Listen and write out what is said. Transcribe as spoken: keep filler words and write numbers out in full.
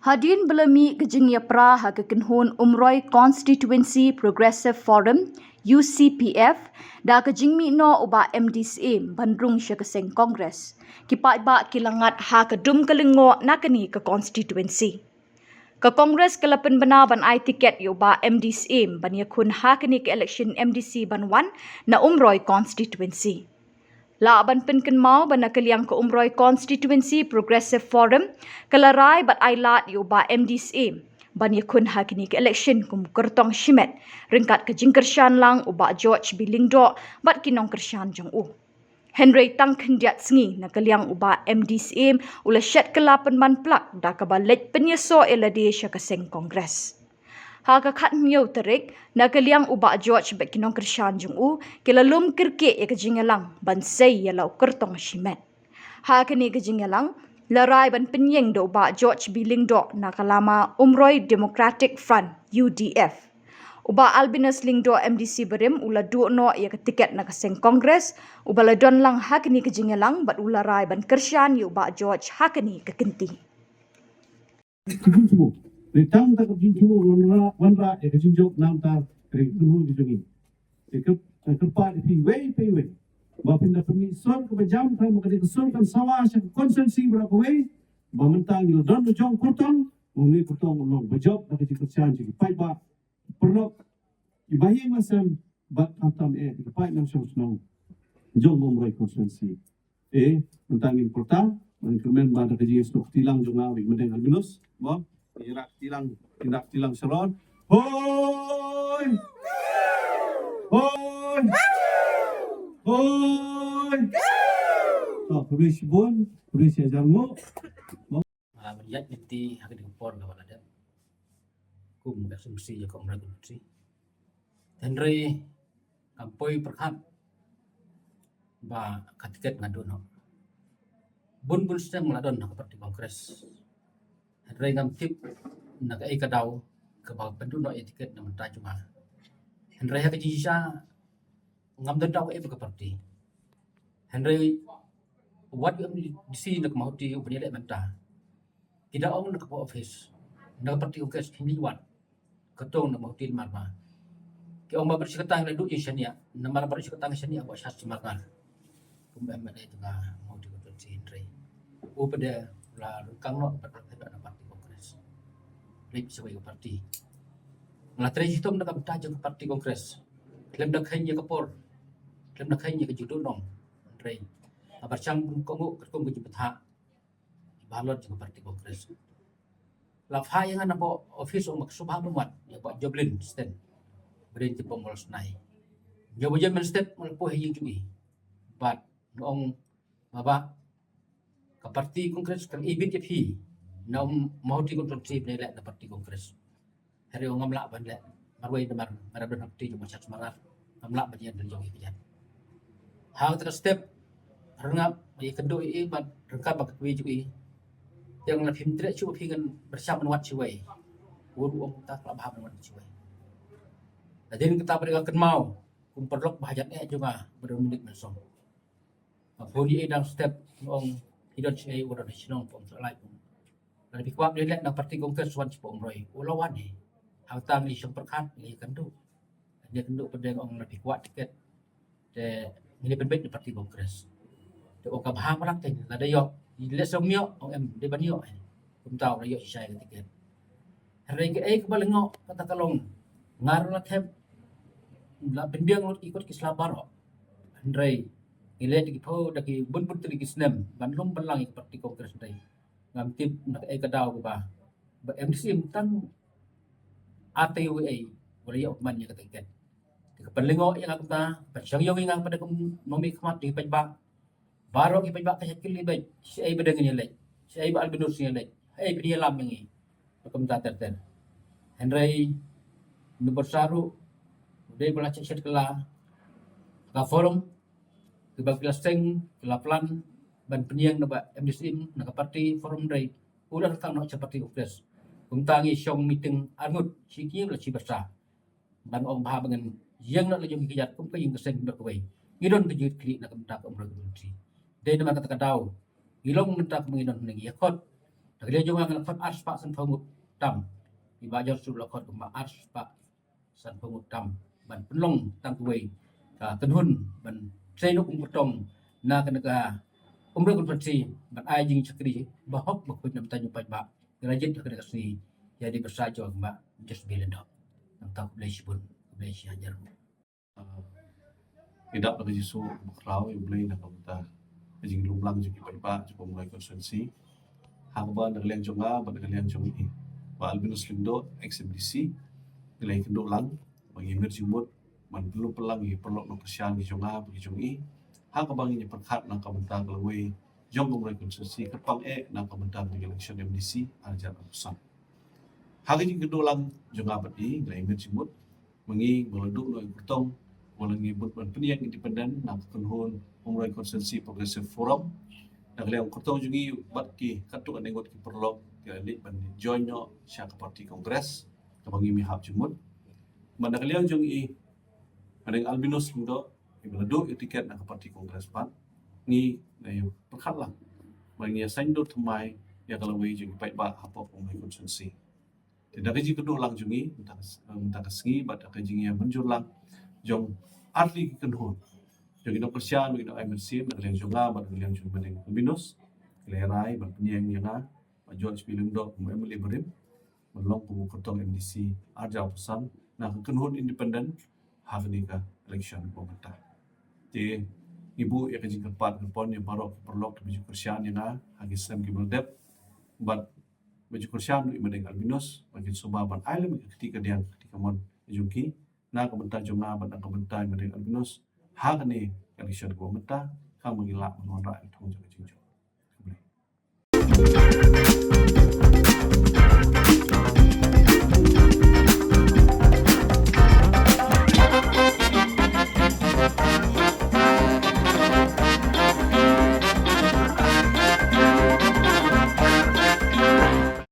Hadien ba la mih ka jingïapra ha ka kynhun Umroi Constituency Progressive Forum, U C P F, da ka jingmih noh u Bah M D Syiem ban rung sha ka seng Congress, ki paidbah ki la ngat ha ka dum ka lyngngoh na kane ka constituency. Ka Congress ka la pynbna ban ai tiket ïa u Bah M D Syiem ban ïakhun ha kane ka election M D C ban wan na Umroi Constituency. Lah ban pynkynmaw ba na ka liang ka Umroi Constituency Progressive Forum ka la rai bad ai lad ïa u Bah M D Syiem ban ïakhun ha kane ka election kum u kyrtong shimet, ryngkat ka jingkyrshan lang u Bah George B Lyngdoh bad ki nongkyrshan jong u. Hynrei tang khyndiat sngi na ka liang u Bah M D Syiem u la shet kylla pynban plak da kaba leit pynïasoh ïa lade sha ka seng Congress. Ha ka khathynñiew tarik, na ka liang u Bah George bad ki nongkyrshan jong u ki la lum kyrkieh ïa ka jingïalang ban sei ïa la u kyrtong shimet. Ha kane ka jingïalang la rai ban pynïeng da u Bah George B Lyngdoh na ka lama Umroi Democratic Front, U D F. U Bah Albinus Lyngdoh, M D C barim, u la duh noh ïa ka tiket na ka seng Congress, uba la don lang ha kane ka jingïalang bad u la rai ban kyrshan ïa u Bah George ha kane ka kynti. Ka jingthmu. Te tang ka jingthmu wanrah, wanrah ïa ka jingjop namar ka ri ka jong ngi. Te ka, ka kyrpad ïa phi wei pa wei ba phin da pynmih sur kaba jam, kaba ka dei ka sur kan sawa sha ka constituency baroh kawei, ba mynta ngi la don la jong kyrtong, ba une u kyrtong u long ba jop da ka jingkyrshan jong ki paidbah, paralok, ki bahaïing bahasem, bad khamtam eh ki paid nongshong shnong jong Umroi constituency. Eh, mynta ngin pyrta, ngin kyrmen ba da ka jingïasnoh kti lang jong nga u Bah Mdeng Albinus, ba, ngin rak kti lang, ngin rak kti lang shalor. Hoi! Hoi! Hoi! To, khublei shibun, khublei shihajar nguh. Nga ban ïaid lynti ha kane ka por kaba la dep kum ka S M C ïa ka Umroi constituency. Hynrei ngam poi pyrkhat ba ka tiket nga duh noh. Bun bun snem nga la don ha ka party Congress. Hynrei ngam tip na kaei ka daw kaba pynduh noh ïa tiket na mynta jong nga. Hynrei ha ka jingshisha ngam don daw kaei ba ka party. Hynrei wat u M D C na ka Mawhati uba ïaleh mynta, ki da ong na ka office, na ka party Congress, hynrei wat ka tong na Mawhati namar ba ki ong ba baroh shi katta ngi la duh jingshaniah, namar baroh shi katta ngi shaniah ha u Bah Shasmar Ngar kum M L A jong ka Mawhati constituency. Hynrei u pat u la ryngkang noh bad u la phet na party Congress. Leit shawei ka party. Nga la trei shitom na ka bynta jong ka party Congress khlem da kheiñ ïa ka por, khlem da kheiñ ïa ka jingduhnong. Hynrei nga pyrshang kum ka nguh katkum ka jingbthah ki bahalor jong ka party Congress. La phah ïa nga na ka office, ong ba ka sngewbha ban wad ïa u Bah Joblin Sten, ba dei na ki pom Mawlai Synai. Ïa u Bah Joblin Sten, nga la poi ha ïing jong i bad nga ong, "Bah, ka party Congress ka la ibit ïa phi na Mawhati constituency, phin ïaleh na party Congress." Hynrei ngam lah ban leh marwei namar nga don ha party jong u Bah Shasmar Ngar, ngam lah ban ïeng da la jong i kjat. Ha kata ka step, rngap ïakynduh ïa i bad ryngkat bad ka kmie jong i. Ïa nga, la phim treh shuh ba phi ngan pyrshang ban wad shawei. U ruh u ong, "Te ka la bha ban wad shawei." Hadien kata pat nga kynmaw kum paralok ba hajan eh jong nga, Bah Dominic Mensong. Nga phone ïa i dang step, nga ong, "I don shaei, u don ha shnong, pom sha lai." Lada phi kwah ban ïaleh na party Congress, wan shapoh Umroi. U la wan hi. Hangta ngi shong pyrkhat, ngi ïakynduh. Ngi ïakynduh pat, nga ong, "Lada phi kwah tiket, te ngin ïa pynbeit na party Congress." Te u ong, "Ka bha palat te, lada ïoh." I leh sngewbha ïoh, ong, "Em, dei ban ïoh hi." Kumta u la ïoh shisha ïa ka tiket. Hynrei kaei kaba lyngngoh kata ka long, nga ruh la thep, la pynbiang lut ki kot ki sla baroh. Hynrei ngi leh da ki phew, da ki bun bun tylli ki snem ban lum ban lang ïa ka party Congress, hynrei ngam tip na kaei ka daw kaba, ba M D C tang ar taïew ei u la ïoh man ïa ka tiket. Te ka pynlyngngoh ïa nga kumta, pynshong ïa nga pat kum nongmihkhmat jong ki paidbah. Baroh ki paidbah ka shakri beit, shaei ba dang ngin ïaleh, shaei Bah Albinus ngin ïaleh, haei phin ïalam ïa ngi. Kumta ter ter. Hynrei na bynta ruh, u dei ba la shet shet kylla ka forum, kiba ki la seng, ki la plan ban pynïeng na u Bah M D Syiem na ka party forum, hynrei u la ryngkang noh sha party Congress. Kumta ngi shong meeting arngut, shi kñi la shi basa. Ban ong ba haba ngan ïeng na la jong ki kjat kum ka ïing ka sem baroh kawei, ngi don ka jingkitkhlieh na ka bynta ka Umroi constituency. Dei namar kata ka daw, ngi long mynta kumba ngi don hangne, ngi ïakhot Da ka liang jong nga nga la khot arspah sanphew ngut tam. I Bah John Sud la khot kumba arspah sanphew ngut tam ban pynlong tang kawei ka kynhun ban trei noh kum kyrtong na kane ka Umroi constituency ban ai jingshakri ba hok ba khuid na bynta jong u paidbah. Nga la jied ha kane ka sngi ïa dei bsa jong u Bah Josh B Lyngdoh. Nangta khublei shibun, khublei shihajar. Ngi dap da ka jingsngew ba khraw ïa U Blei na ka bynta ka jinglong lang jong ki paidbah jong ka Umroi constituency. Ha kaba na ka liang jong nga bad na ka liang jong i Bah Albinus Lyngdoh, ex M D C, ngi la ïakynduh lang ba ngi mir jingmut ban pynlong pynlang ïa ki paralok nongkyrshan ki jong nga bad ki jong i ha kaba ngin ïa pyrkhat na ka bynta ka lawei jong ka Umroi constituency kyrpang eh na ka bynta ka election M D C ar hajar arphew san. Ha ka jingkynduh lang jong nga bad i ngi la ïa mir jingmut ba ngi ba la duh noh ïa u kyrtong ba la ngi bud ban pynïeng independent na ka kynhun Umroi Constituency Progressive Forum. Na ka liang u kyrtong jong ngi bad ki katto katne ngut ki paralok ki la leit ban join noh sha ka party Congress kaba ngi ïa hap jingmut. Bad na ka liang jong i Madeng Albinus Lyngdoh iba la duh ïa u tiket na ka party Congress pat ngi la ïa pyrkhat lang ba ngi ïa saiñdur thymmai ïa ka lawei jong ki paidbah hapoh Umroi constituency. Te da ka jingkynduh lang jong ngi mynta ka, mynta ka sngi bad da ka jingïamynjur lang jong artylli ki kynhun jong ki nongkyrshan bad ki nongai mynsiem, na ka liang jong nga bad na ka liang jong i Madeng Albinus, ki la rai ban pynïeng ïa nga Bah George B Lyngdoh kum u M L A barim ban long kum u kyrtong M D C ar hajar arphew san na ka kynhun independent ha kane ka election kaba mynta. Te ngi buh ïa ka jingkyrpad kyrpon ïa baroh ki paralok kiba ju kyrshan ïa nga ha ki snem kiba la dep bad ba ju kyrshan ruh ïa i Madeng Albinus ba kin sngewbha ban ai lem ïa ka kti kadiang ka kti kamon jong ki na ka bynta jong nga bad na ka bynta i Madeng Albinus ha kane ka election kaba mynta, khnang ba ngin lah ban wanrah ïa ka thong jong ka jingjop. Khublei.